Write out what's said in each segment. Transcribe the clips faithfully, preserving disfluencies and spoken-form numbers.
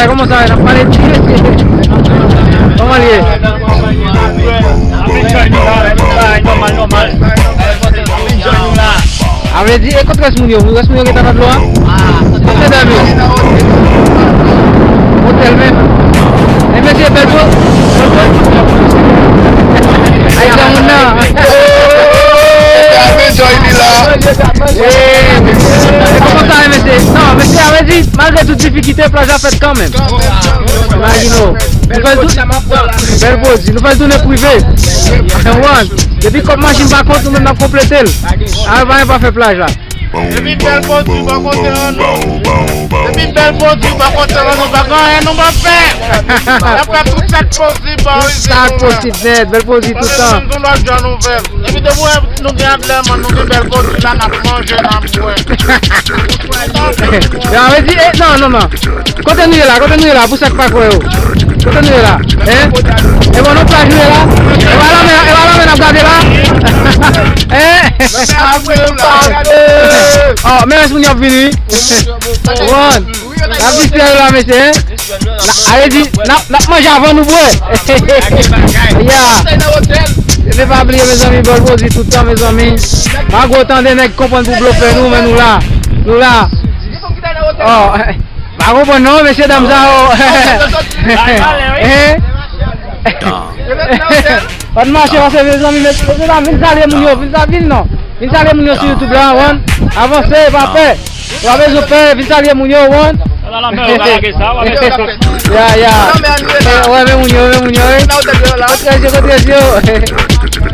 Kòman sa ye? N ap pale di mesye. Kòman l ye? A vle di, e kot rès moun yo? Rès moun yo gentan nan dlo a? Mesye dam yo. Otèl menm. E mesye bèl po. Ay, granmoun nan. Kòman sa ye, mesye? Non, mesye, a vle di, malgre tout difikilte, plaj la fèt kanmenm. Imajine w. Nou fè l tou, bèl pwodui. Nou fè l tounen prive. Konprann? Depi kòb machin pa kont, nou menm n ap konplete l. A, pa, pa fè plaj la. Depi bèl pwodui bò kote an nou. Depi bèl pwodui bò kote an nou, pa gen anyen nou pa fè. N ap fè tout sa k posib bò isit. Tout sa k posib nèt, bèl pwodui tout tan. Se yon lòt jan nou fè. Epi depi w wè nou gen anglèman, nou gen bèl pwodui la, n ap manje, n ap bwè. Yo, a vle di, eh, non, non, non. Kote nou ye la? Kote nou ye la? Pou sa k pa kwè yo. Kote nou ye la? Hein? E bon, nou plaj nou ye la? E pa lanmè, e pa lanmè n ap gade la? Hein? Oh, men rès moun yo ap vini, wi. One. N ap distrè yo la, mesye, hein? N a, ale di, n ap, n ap manje avan nou bwè. Ya. Epi pa bliye, mezanmi, bèl pwodui tout tan, mezanmi. Malgre w tande nèg konprann pou blofè nou, men nou la. Nou la. Oh, pa konprann non, mesye dam sa, oh. Hein? Pa t mache, pase, mezanmi, mesye dam, vin salye moun yo, vin sa, vin non. Vin salye moun yo sou YouTube la, one. Avanse, pa pè. Ou pa bezwen pè, vin salye moun yo, one. Ala lanmè, ou pa lage sa, ou pa lage sa. Ya, ya. Eh, wè, men moun yo, men moun yo, wi. Kote yo, kote yo?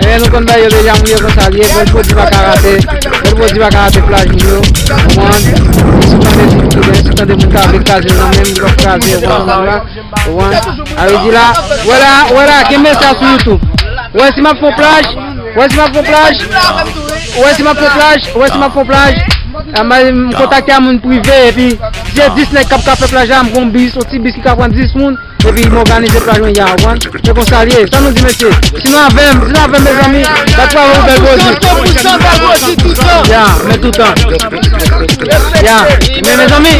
Eh, nou konn bagay yo deja, moun yo konn salye. Bèl pwodui pa ka rate. Bèl pwodui pa ka rate plaj moun yo. One. Si w tande ti kiben, si w tande moun ka vle kraze nan menm, li p ap kraze, ou konprann la. Ou konprann? A vle di la, wè la, wè la, kenbe sa sou YouTube. Wè si m ap fè yon plaj, wè si m ap fè yon plaj, wè si m ap fè yon plaj, wè si m ap fè yon plaj. M kontakte a moun prive, epi si se dis nèg k ap ka fè plaj la, m gon bis, yon ti bis ki ka pran dis moun, epi m òganize plaj mwen ya, ou konprann? Se konsa l ye. Sa nou di, mesye? Si nou avè m, si nou avè m, mezanmi, n ap travay yon bèl pwodui. Ya, men toutan. Ya, men mezanmi,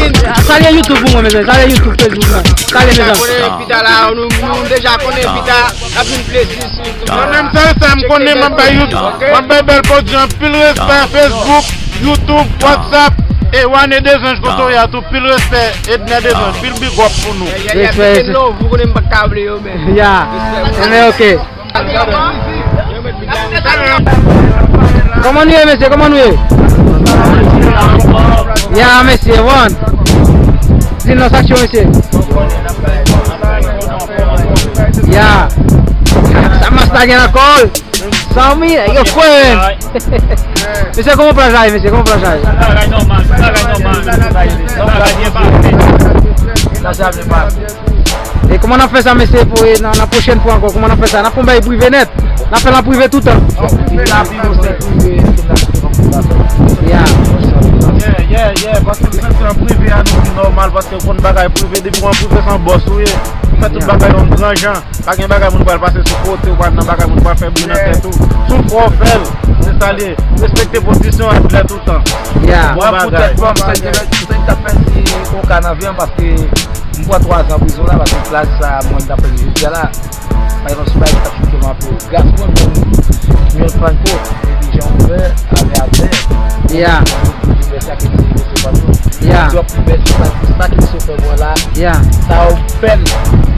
salye YouTube pou mwen, mezanmi. Salye YouTube, Facebook mwen. Salye, mezanmi. Pita la, nou, nou deja konnen pita, n ap vin plezi sou YouTube. Mwen menm sèl sa m konnen, m ap bay YouTube, m ap bay bèl pwodui anpil respè, Facebook, YouTube, WhatsApp, e Wane Dezanj kote w ye a tou, pil respè, Edner Dezanj, pil big up pou nou. Respè, respè. Love, ou konnen m pa ka vle yo, men. Ya. Respè. Enben, ok. Kòman nou ye, mesye? Kòman nou ye? Ya, mesye, one. Di non, sa k cho, mesye. Ya. Sa mas la gen nan kò l. Zanmi, yo kwè. Mesye, kòman plaj la ye, mesye? Kòman plaj la ye? Bagay nòmal, bagay nòmal. Bagay byen pase. Sa se ap byen pase. E kòman n ap fè sa, mesye, pou, e, nan, nan pwochèn fwa ankò? Kòman n ap fè sa? N ap fè yon bagay prive nèt. N ap fè l an prive toutan. An prive, la pi bon se prive. Ya. Yeah, yeah, yeah, paske m santi an prive a nou pi nòmal, paske w konn bagay prive, depi w an prive se yon bòs ou ye. Ou fè tout bagay yon gran jan. Pa gen bagay moun pral pase sou kote, ou pral nan bagay moun pral fè bri nan tèt ou. Si w fò w fè l, se sa l ye. Respekte pozisyon w, lè toutan. Ya. Bon bagay. Mwen, poutèt mwen, m santi, m santi m t ap pèdi oka nan vi m, paske m pran twa zan prizon la, paske plaj sa, mwen, m t ap pèdi jodi a la. Pa egzanp, si w bay m t ap choke m anpil. Gras mwen, mwen, mwen, Franco, epi jan ouvè, ale atè. Ya. Mèsi ak Mesye Franco. Ya. Yo ap fè sa, sa ke Mesye fè mwen la. Ya. Sa yon bèl,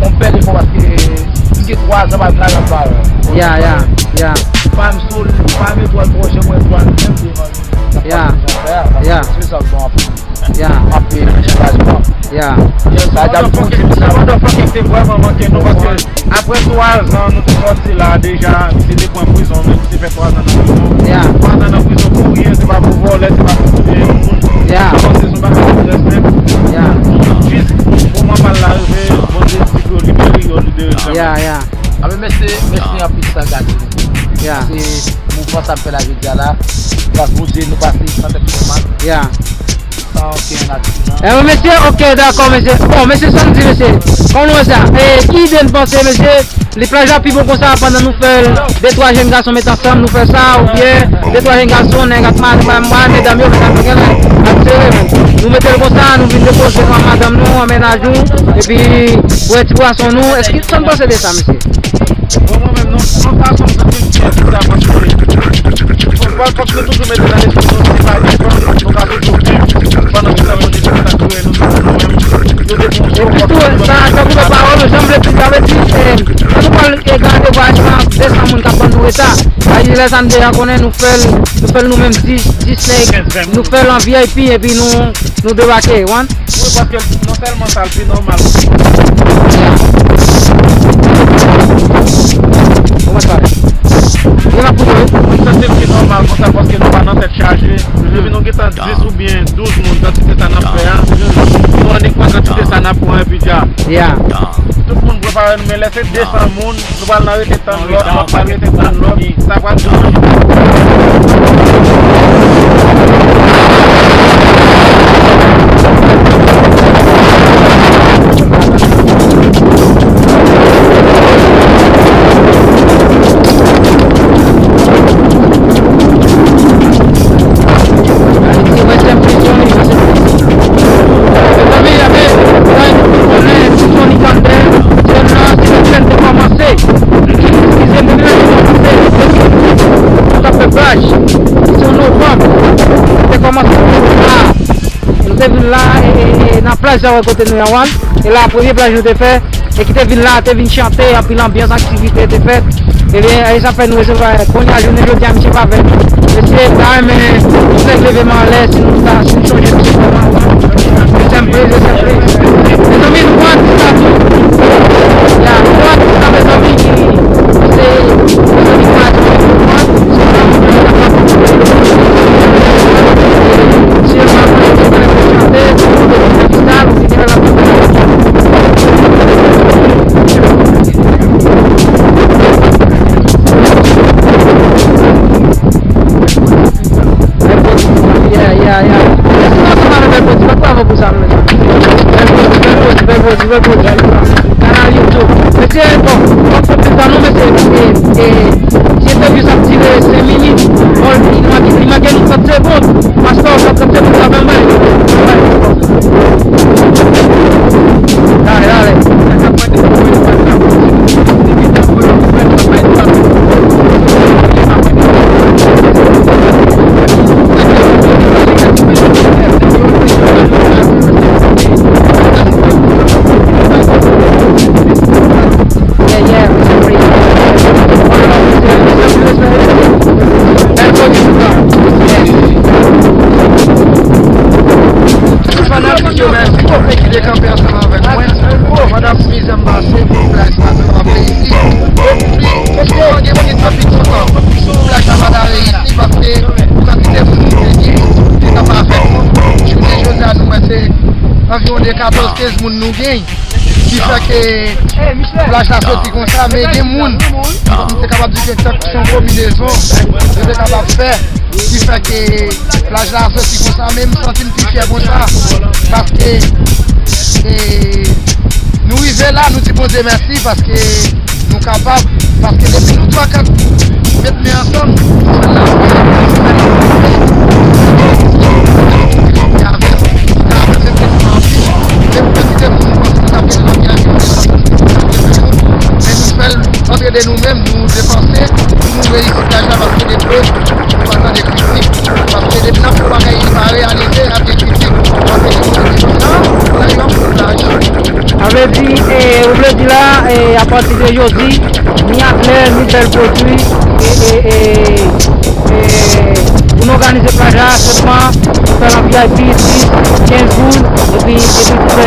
yon bèl efò paske m gen twa zan pa m la nan pawòl. Ya, ya, ya. Pa m sou, pa m etwal pwojè mwen, etwal menm devan nou. Ya. Ya. Se sa k bon anpil. Ya. M ap peye ankourajman. Ya. Sa, sa motherfucking te vrèman manke nou, paske apre twa zan nou te sòti la deja, misye te pran prizon, men misye fè twa zan nan prizon. Ya. Twa zan nan prizon pou ryen, se pa pou vòlè, se pa pou touye yon moun. Ya. Sa panse se yon bagay ki trè senp. Ya. Jis moman pa l la rive, Bondye di pou yo libere yo, libere l kanmenm. Ya, ya. Anben, mèsi, mèsi anpil, sa gade. Ya. Se mouvman sa m fè la jodi a la. Gras Bondye, nou pase san tèt fè mal. Ya. Sa, ok, n a di sa. E, mesye, ok, dakò, mesye. Bon, mesye, sa n di, mesye. Kòman nou wè sa? E, ki ide n panse, mesye? Li plaj la pi bon konsa, pandan nou fè l, de twa jèn gason met ansanm, nou fè sa, oubyen de twa jèn gason, nèg ak ma-, ma-, ma-, medam yo, medam yo genlè ap sere, men nou mete l konsa, nou vin depoze nou ak madanm nou, an mennaj nou, epi pou wè ti pwason nou. Èske, sa n panse de sa, mesye? Bon, mwen menm, non, yon fason m santi m byen pou sa, paske fòk, fòk nou toujou mete nan lespri nou, se pa defann, nou ka toujou viv pandan tout tan Bondye te kontakte nou, nou menm, nou te gon gwo pòt. Sa, sa koupe pawòl ou, jan m vle di, sa vle di, eh, lè nou pral, eh, gade vwayaj lan, de san moun k ap ban nou eta. Sa vle di, lè sa n deja konnen, nou fè l, nou fè l nou menm dis, dis nèg, nou fè l an V I P, epi nou, nou debake, wan. Wi, paske non sèlman sa, l pi nòmal. Kòman sa ye? Gen la pou yo. M santi l pi nòmal konsa paske nou pa nan tèt chaje. Depi nou gentan dis oubyen douz moun, kantite sa n ap fè a, nou annik pran kantite sa n ap pran epi dja. Tout moun prepare nou, men lè se de san moun, nou pral nan rete tann lòt, lòt pral rete tann lòt. Sa pral Mezanmi, a, men, sa nou tout konnen, ti Johnny Thunder, jèn nan, se lè jèn te kòmanse. Eskize m, depi lè te kòmanse, nou t ap fè plaj. Se an novanm, nou te kòmanse la. Nou te vin la, e, e, e, nan plaj sa wè kote nou ye a, wan. E la, premye plaj nou te fè, e ki te vin la, te vin chante, anpil anbyans, aktivite te fèt. Ebyen, e sa fè nou resevwa, kounye a, jounen jodi a, misye pa vle. Mesye, ta renmen, tout nèg leve men anlè, si nou ta, si nou chonje, misye vrèman, vrèman. Rest in peace, rest in peace. Mezanmi, nou pran atis la tou. Ya, nou pran atis la, mezanmi, ki, se, mezanmi, nou pran atis la, nou pran atis la. Yeah, yeah, yeah. Èske nou ansanm avè Bèl Pwodui? Bat bravo pou sa, mezanmi. Bèl Pwodui, Bèl Pwodui, Bèl Pwodui, Bèl Pwodui. Kanal YouTube. Mesye, bon, fòk fè plis sa non, mesye, paske, e, ti entèvyou sa ap dire senk minit. Bon, li manke, li manke nou trant segonn. Pastè, trant segonn, sa fè mal. Dale, dale. Yeah, yeah. Fanatik yo, mèsi pou ki dekanpe ansanm avèk mwen. Pandan m mize m pase pou plaj sa, sa pa vle isi. Epi, epi, mwen gen, mwen gen anpil kontan pou plaj sa pa ta reyisi, paske pou kantite moun ki te gen, ki ta pa fèt. Jounen jodi a, nou wè se anviwon de katòz kenz moun nou gen. Ki fè ke plaj la soti konsa, men gen moun, m te kapab di ke tank se yon konbinezon, yo te kapab fè, ki fè ke plaj la soti konsa, men m santi m pi fyè konsa, paske, e, nou rive la, nou di Bondye mèsi, paske nou kapab, paske depi nou twa kat met men ansanm, nou fè l la, nou fè l la, men nou fè l antre de nou menm, nou depanse pou nou reyisi plaj la, paske depi nou pa tande kritik, paske depi n ap fè bagay ki pa reyalize, n ap gen kritik, paske gen moun ki di konsa, nan yon plaj. Sa vle di, e, ou vle di la, e, apati de jodi, ni Adler, ni Bèl Pwodui, e, e, e, e, pou n òganize plaj la, senpman, fè l an V I P, dis, kenz goud, epi, epi, fè,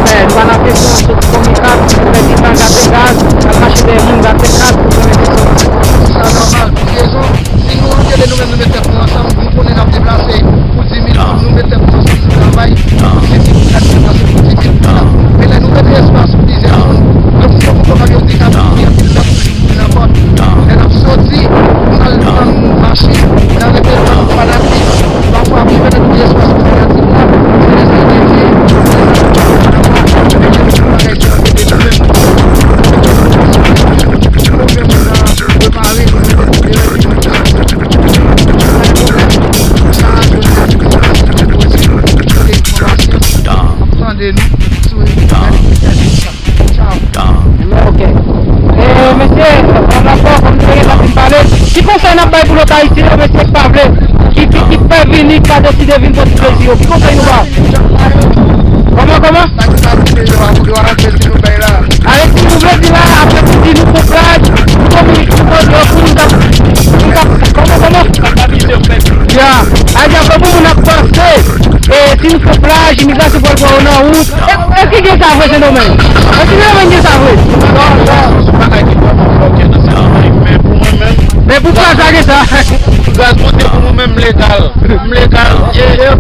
fè, nou pa nan kesyon, soti konbyen kat, fè ti tan gate gaz, al mache dèyè moun, gate kat, pou fè mete soti. Sa nòmal, pou ki rezon? Si nou antre de nou menm, nou met tèt nou ansanm, nou konnen n ap deplase pou di mil moun, nou met tèt nou ansanm, nou travay, pou di mil, nou ka deplase pou di mil moun. Men lè nou mete espas pou plizyè moun, lòt moun yo poko ka yo di k ap vini anpil lòt. Nenpòt lè n ap soti, n al pran machin, n al rete pran fanatik. Pafwa, pi pètèt gen espas pou fanatik la. Ki konsèy n ap bay pou lòt Ayisyen yo, mesye, ki pa vle, ki, ki, ki pè vini, ki pa deside vin pran ti plezi yo? Ki konsèy nou ba? Kòman, kòman? Alèkti, nou vle di la, apre pou di nou fon plaj, pou komi-, pou moun, pou moun k ap, pou moun k ap, kòman, kòman? Ya, a di apre pou moun ap panse, e, si nou fon plaj, imigrasyon pral pran yo nan wout. E, èske gen sa vre, Sendomeng? Èske Sendomeng gen sa vre? Non, non, se bagay ki vrèman fòkè nan Sendomeng, men pou mwen menm, men pou plaj la gen sa. Gaz monte pou mwen menm, m legal. M legal.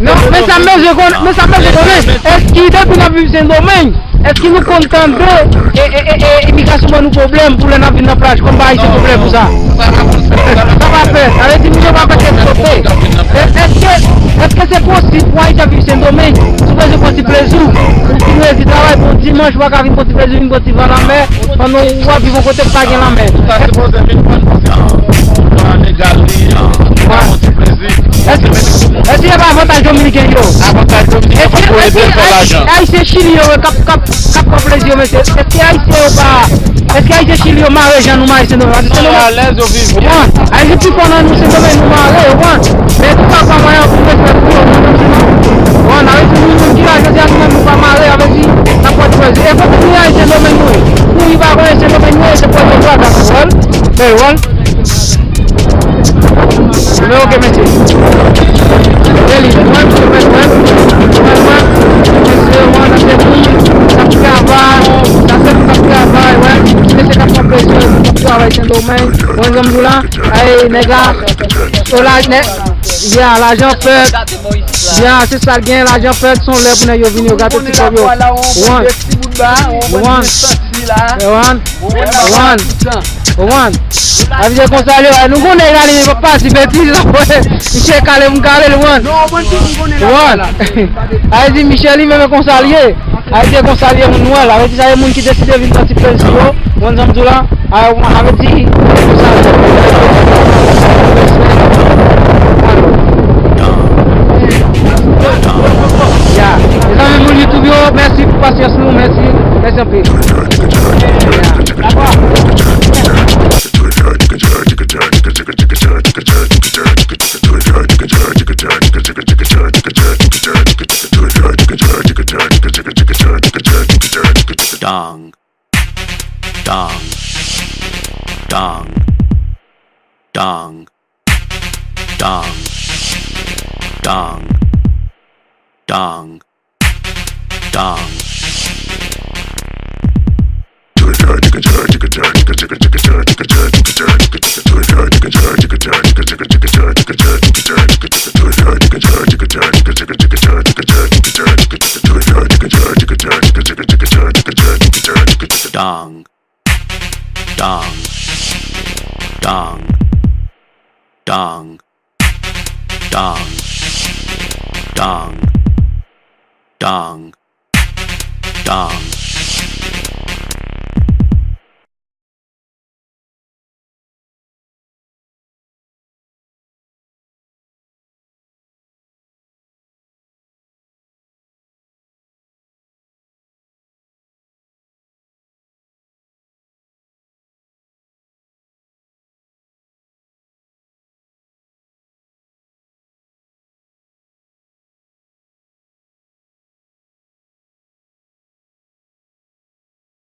Non, men sa m bezwen konnen, men sa m bezwen konnen, èske depi n ap viv Sendomeng, èske nou konn tande, e, e, e, e, imigrasyon ban nou pwoblèm pou lè n ap vin nan plaj, kòm pa Ayisyen pwoblèm pou sa? Sa pa fèt. Sa vle di moun yo pa fèt ekspoze. E, èske, èske se posib pou Ayisyen ap viv Sendomeng, si w bezwen pran ti plezi w, ou fin redi travay pou yon dimanch, ou pa ka vin pran ti plezi w, vin pran ti van lanmè, pandan w ap viv yon kote k pa gen lanmè? Ou ta sipoze vin pran ti van legal li, pran yon ti plezi. Èske, èske se pa avantaj dominiken yo? Avantaj dominiken yo pou ede fè lajan. Ayisyen Chili yo k ap, k ap, k ap pran plezi yo, mesye. Èske Ayisyen yo pa, èske Ayisyen Chili yo mare jan nou mare Sendomeng? Paske Sendomeng, alèz, yo viv byen. Wi, Ayisyen pi fò nan nou, Sendomeng nou mare, ou konprann? Men tou sa pa mwayen pou respè pou yo. Bon, Ayiti, nou menm ki la jodi a, nou menm nou pa mare, avè di, n ap pran ti plezi. E kote nou ye, Sendomeng nou ye. Pou li pa konnen Sendomeng nou ye, se pwòp yo dwa, dakò, wè? Hey, wè? Men oke, mesye. Eli, mwen, mwen, mwen, mwen, mwen, mesye, mwen, nan se moun k ap travay, nan se moun k ap travay, wè, mesye k ap pran plezi, k ap travay Sendomeng, mwen, zanm di w la, ay, nèg la, o la, nè, ya, lajan fèt, ya, se sa l gen, lajan fèt, se yon lè pou nèg yo vini, yo gate ti kòb yo. One. One. One. One. Avizye konsa l ye, nou konnen l ale, men pa pati betiz la, wè. Misye kale, m kale l, wan. Wan. Avè di, Michel li menm konsa l ye. Avè di, konsa l ye, moun nwa la. Avè di, sa se moun ki deside vin pran ti plezi yo. Wan, sa m di w la. Avè di, konsa l ye. Ya. Mezanmi, moun YouTube yo, mèsi pou pasyans nou, mèsi. Mèsi anpil. Ya. Dang. Dang. Dang. Dang. Dang. Dang. Dang. Dang. Dang. Dang. Dang. Dang. Dang. Dang. Dang. Dang.